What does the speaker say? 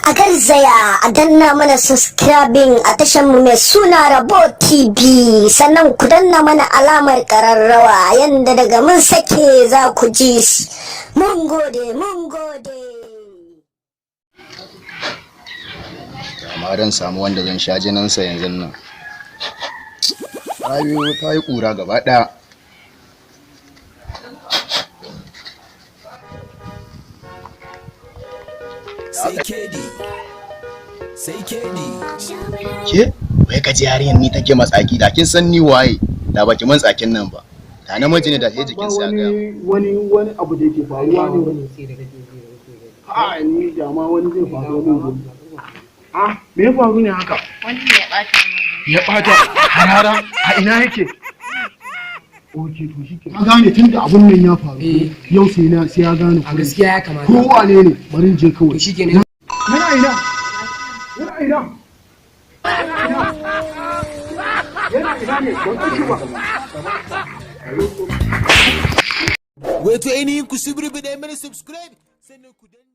A garzaya a danna mana subscribing a tashar mu mai suna Rabo TV, sannan ku danna mana alamar kararrawa yanda daga mun sake za ku ji. Mun gode, mun gode. Amma dan samu wanda zan sha jininsa yanzu nan. Rabiu ta yi ƙura gaba ɗaya. Sai kedi, sai kedi. Ke wai ka ji yarinyar ni take matsaki? Da kin san ni waye, da baki man tsakin nan ba. Da namiji ne da sai jikin sa ya gaya. Wani abu da yake faruwa ne wani a ni da ma wani zai faru min gobe. Ah, me ya faru ne haka? Wani ne ya ɓata min. Ya bata harara? A ina yake? Ok, to shi ke ka gane tunda abun nan ya faru yau, sai na sai ya gane. A gaskiya ya kamata. Ko wane ne, bari in je kawai. To shikenan. Yana ina? Yana ina? Yana ina ne? Ban san shi ba. Wato ainihin ku subribiɗe mana subscribe, sannan ku danna.